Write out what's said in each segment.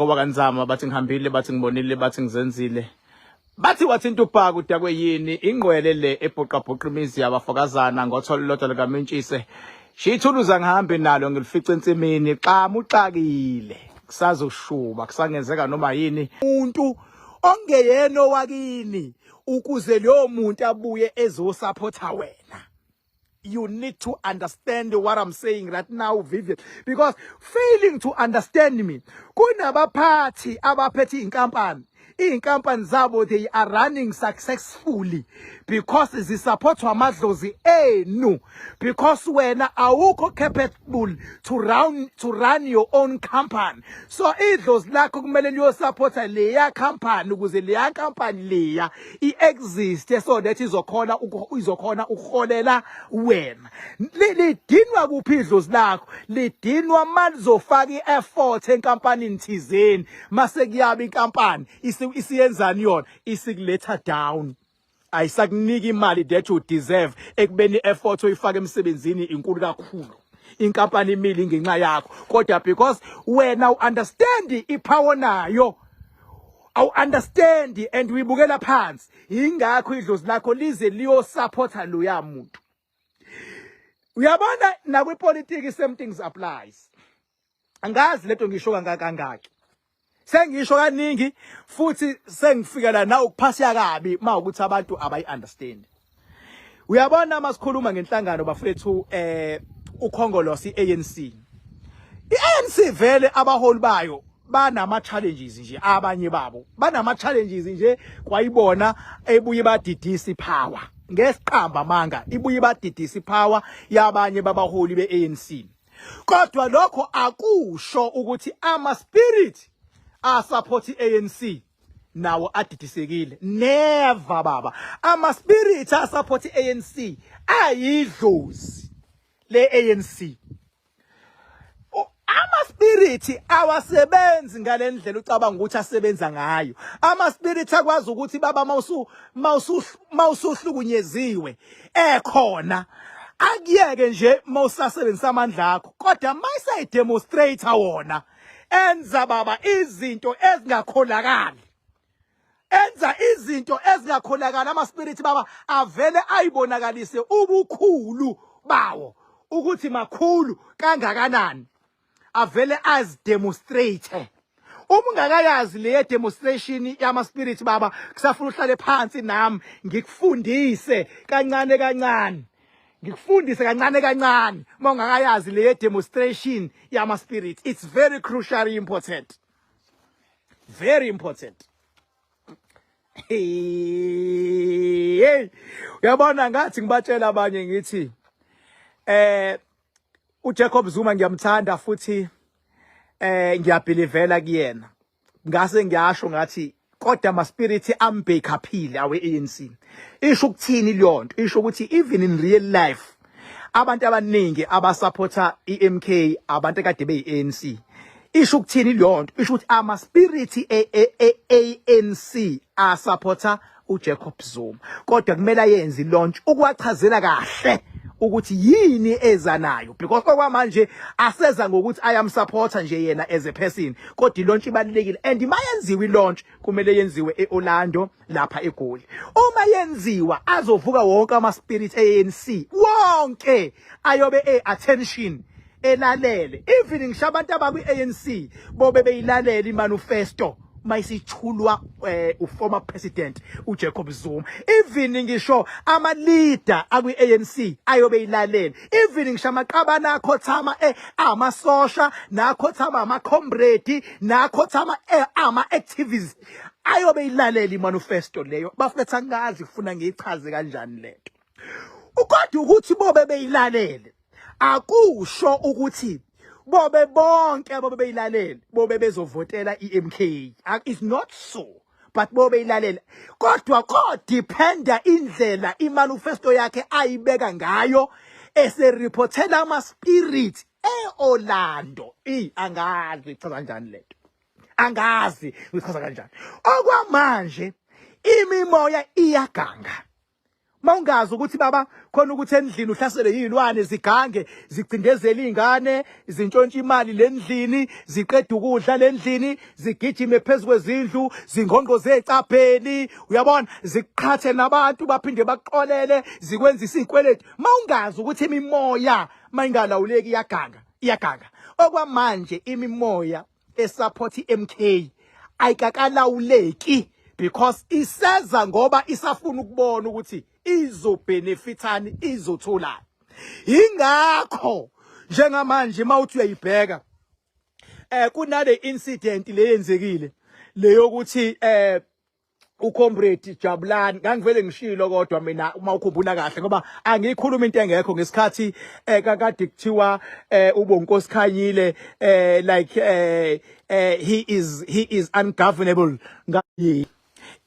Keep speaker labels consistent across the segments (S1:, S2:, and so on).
S1: Ngoba kanzama bathi ngihambile, bathi ngibonile, bathi ngizenzile. Bathi wathinta ubhaka udakwe yini ingqwele le ebhuqabhuqa imizi yabafokazana ngotholo lodwa likamentshise. Shithuluza ngihambe nalo ngilifice ensimini xamu uxakile. Kusazoshuba kusangenzeka noma yini. Umuntu ongeyena owakini ukuze leyo muntu abuye ezosupporta wena. You need to understand what I'm saying right now, Vivian, because failing to understand me, kunabaphathi abaphethe inkampani, iy'nkampani zabo they are running successfully because zisupportwa amadlozi enu, because wena awukho capable to run your own company. So idlozi lakho kumele liyosupporta leya company ukuze leya company leya i-exist, so that izokhona ukuholela wena. Lidinwa kuphi idlozi lakho? Lidinwa malizofaka i-effort enkampanini thizeni, mase kuyaba inkampani isiyenzani yona? Isikuletha down, ayisakunika imali that you deserve, ekubeni i-effort oyifaka emsebenzini inkulu kakhulu. Inkampani imile ngenxa yakho, kodwa because wena u-understand ipower nayo awu-understand and uyibukela phansi, ingakho idlozi lakho lize liyosupporta loya muntu. Uyabona, nakwipolitiki same things applies. Angazi lento ngisho kangakangaki, sengisho kaningi futhi sengifikela na ukuphasiya kabi mawukuthi abantu abayi-understand. Uyabona, masikhuluma ngenhlangano bafethu, ukhongolose, iANC, iANC vele abaholi bayo banama challenges nje, abanye babo banama challenges nje kwayibona ebuye badidisa ipower ngesiqamba manga, ibuye badidisa ipower yabanye babaholi beANC. Kodwa lokho akusho ukuthi ama spirit asupport iANC nawo adidisekile. Never baba, ama spirit asupport iANC ayidlozi le ANC. Ama spirit awasebenzi ngalendlela ucabanga ukuthi asebenza ngayo. Ama spirit akwazi ukuthi baba mawusuhlukunyeziwe ekhona akuyeke nje mawusasebenzisa amandla akho, kodwa mayisayidemonstrate wona enza baba izinto ezingakholakali, enza izinto ezingakholakali. Ama spirit baba avele ayibonakalise ubukhulu bawo ukuthi makhulu kangakanani, avele azidemonstrate. Uma ungakayazi le demonstration yama spirit baba, kusafuna uhlale phansi nami ngikufundise kancane kancane, ngikufundise kancane kancane. Uma ungakayazi le demonstration yama spirit, it's very crucially important, very important. Hey, uyabona, ngathi ngibatshela abanye ngithi uJacob Zuma ngiyamthanda futhi ngiyabelievela kuyena. Ngase ngiyasho ngathi kodwa ama spirit ambackuphile awe ANC. Isho ukuthini leyo nto? Isho ukuthi even in real life abantu abaningi abasupporta iMK abantu ekade beyi-ANC. Isho ukuthini leyo nto? Isho ukuthi ama spirit e-ANC asupporta uJacob Zuma, kodwa kumele ayenze launch ukuwachazela kahle ukuthi yini eza nayo, because okwamanje aseza ngokuthi ayamsupporta nje yena as a person. Kodwa ilaunch ibalulekile, and mayenziwe ilaunch kumele yenziwe eOrlando lapha eGoli. Uma yenziwa azovuka wonke ama spirit ANC wonke, ayobe e attention elalele. Even ngisho abantu abakwi ANC bobe beyilalela imanifesto mayisithulwa uformer president uJacob Zuma. Even ngisho ama leader akwi ANC ayobe ilalela, even ngisho amaqabana akhothama amasosha nakhothama ama comrade nakhothama ama activists ayobe ilalela imanifesto leyo. Bafethu, angazi kufuna ngiyichaze kanjani lento, kodwa ukuthi bobe beyilalele akusho ukuthi bobe bonke bobe beyilalele bobe bezovotela iMK. It's not so, but bobe ilalela, kodwa ko dependa indlela imanifesto yakhe ayibeka ngayo esereportela ama spirit eOrlando. Angazi ichaza kanjani lento, angazi ngichaza kanjani. Okwamanje imimoya iyaganga. Mawungazi ukuthi baba khona ukuthi endlini uhlaselwe yizilwane zigange zicindezela izingane zintshontsha imali lendlini ziqeda ukudla lendlini zigijime phezu kwezindlu zingqongqoze ecapheni uyabona ziqhathe nabantu baphinde bakuxolele zikwenzisa izikweletu mawungazi ukuthi imimoya mayingalawuleki iyaganga iyaganga okwamanje imimoya esupport iMK ayikakalawuleki because iseza ngoba isafuna ukubona ukuthi izobenefithani izotholani. Ingakho njengamanje mawuthi uyayibheka kunale incident leyenzekile leyokuthi uComrade Jabulani ngangivele ngishilo kodwa mina uma ukhumbula kahle ngoba angiyikhuluma into engekho ngesikhathi kakade kuthiwa uBonkosi Khanyile like he is ungovernable.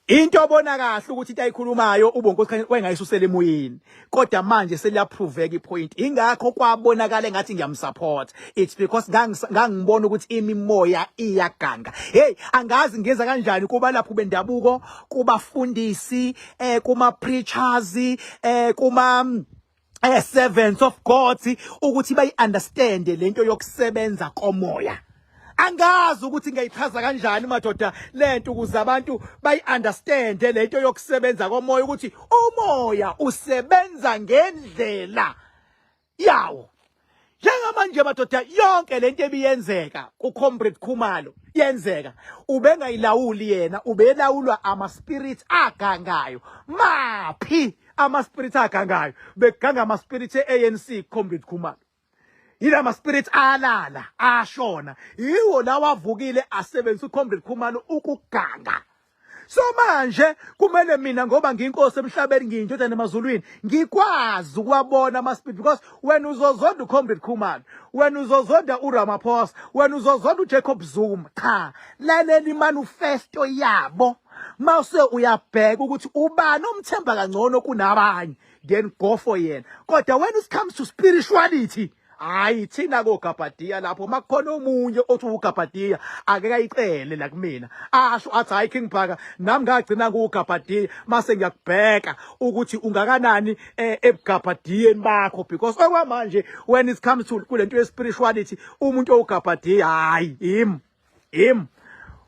S1: Into obona kahle ukuthi into ayikhulumayo uBonkosi Khanyile wayengayisusela emoyeni, kodwa manje seliyaproveka ipoint. Ingakho kwabonakala engathi ngiyamsupport. It's because ngangibona ukuthi imimoya iyaganga. Hey, angazi ngenza kanjani kuba lapho bendabuko, kubafundisi, kuma preachers, kuma servants of God ukuthi bayi understand lento yokusebenza komoya. Angazi ukuthi ngiyayichaza kanjani madoda lento ukuze abantu bayi understand lento yokusebenza komoya, ukuthi umoya usebenza ngendlela yawo. Njengamanje madoda, yonke lento ebiyenzeka kuComrade Khumalo yenzeka ubengayilawuli yena, ubelawulwa ama spirits agangayo. Maphi ama spirits agangayo? Beganga ama spirits eANC. Comrade Khumalo yilama spirits alala ashona, yiwo lawa avukile asebenzisa uComrade Khumalo ukuganga. So manje kumele mina, ngoba ngiyinkosi emhlabeni, ngiyindodana emazulwini, ngikwazi ukuwabona ama-spirit, because wena uzozonda uComrade Khumalo, wena uzozonda uRamaphosa, wena uzozonda uJacob Zuma. Cha, lalela imanifesto yabo, mase uyabheka ukuthi ubani omthemba kangcono kunabanye, then go for yena. Kodwa when it comes to spirituality, hayi, thina kogabhadiya lapho makukhona omunye othi ugabhadiya ake kayicele la kumina, asho athi, "Hayi King Bhaka, nami ngagcina kuwugabhadiya," mase ngiyakubheka ukuthi ungakanani ebugabhadiyeni bakho, because okwamanje when it comes to kulento ye-spirituality, umuntu owugabhadiya hayi him.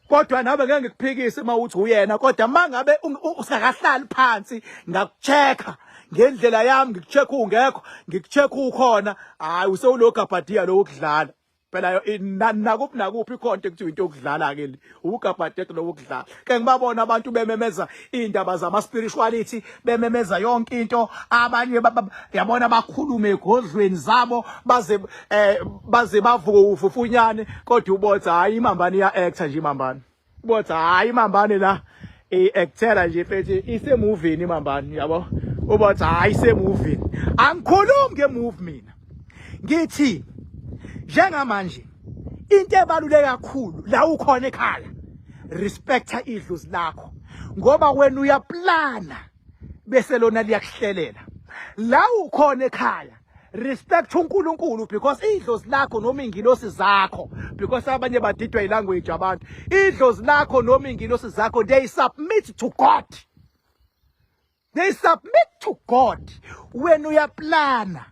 S1: Kodwa nabe ngeke ngikuphikise uma uthi uyena, kodwa mangabe usakahlali phansi ngakuchecka ngendlela yami, ngikucheck ungekho, ngikucheck ukhona, hayi, usewulogabhadiya lo wokudlala phela. Nakuphi nakuphi ikhona into ekuthiwa into yokudlala ke le, ugabhadiya lo wokudlala ke. Ngibabona abantu bememeza indaba zama spirituality, bememeza yonke into. Abanye yabona bakhulume egodlweni zabo baze bavuke ufufunyane, kodwa ubotha hayi, imambane iya actor nje, imambane ubotha hayi, imambane la i-actela nje mfethu, isemovini imambane yabo. Ubotha hayi, isemovini. Angikhulumi ngemovie mina, ngithi njengamanje into ebaluleke kakhulu la ukhona ekhaya, respecta idlozi lakho, ngoba wena uyaplana bese lona liyakuhlelela. La ukhona ekhaya, respect uNkulunkulu, because idlozi lakho noma ingilosi zakho, because abanye badidwa ilanguage abantu, idlozi lakho noma ingilosi zakho, they submit to God, they submit to God. Wena uyaplana,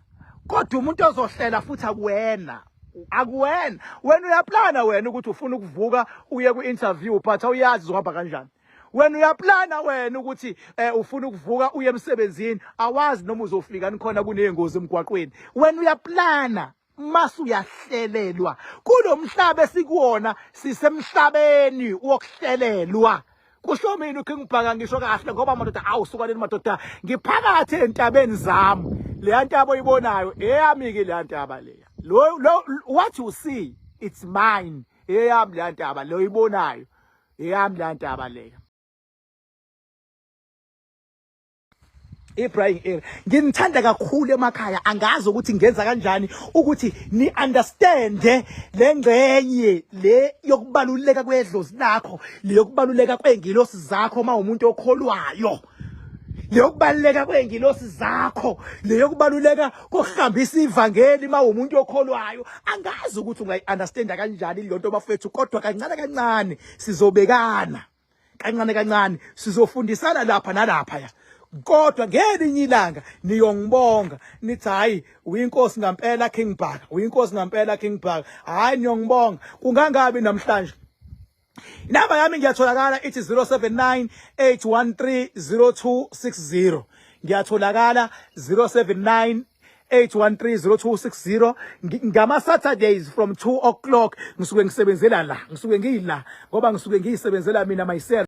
S1: kodwa umuntu ozohlela futhi akuwena, akuwena. Wena uyaplana wena ukuthi ufuna ukuvuka uye ku-interview, but awuyazi uzohamba kanjani. Wena uyaplana wena ukuthi ufuna ukuvuka uye emsebenzini, awazi noma uzofika nikhona kuney'ngozi emgwaqweni. Wena uyaplana, mase uyahlelelwa. Kulo mhlaba esikuwona, sisemhlabeni wokuhlelelwa. Kusho mina uKing Bhaka, ngisho kahle ngoba madoda, awusuka leni madoda, ngiphakathi entabeni zami. Leya ntaba oyibonayo eyami ke, leya ntaba leya, lo what you see, it's mine, eyami leya ntaba leyo oyibonayo, eyami leya ntaba leya. Ibrahim area nginithanda kakhulu emakhaya. Angazi ukuthi ngenza kanjani ukuthi ni understand le ngxenye le yokubaluleka kwedlozi lakho, le yokubaluleka kwengilosi zakho uma umuntu okholwayo, le yokubaluleka kwengilosi zakho, le yokubaluleka kokuhambisa ivangeli uma umuntu okholwayo. Angazi ukuthi ungayi-understanda kanjani le nto bafethu, kodwa kancane kancane sizobekana, kancane kancane sizofundisana lapha nalapha ya. Kodwa ngelinye ilanga niyongibonga, nithi, "Hayi, uyinkosi ngampela, King Bhaka, uyinkosi ngampela, King Bhaka." Hayi, niyongibonga kungangabi namhlanje. Inamba yami ngiyatholakala, ithi 079 813 0260. Ngiyatholakala 079 813 0260. Ngama Saturdays from 2 o'clock ngisuke ngisebenzela la, ngisuke ngiyila ngoba ngisuke ngiyisebenzela mina myself.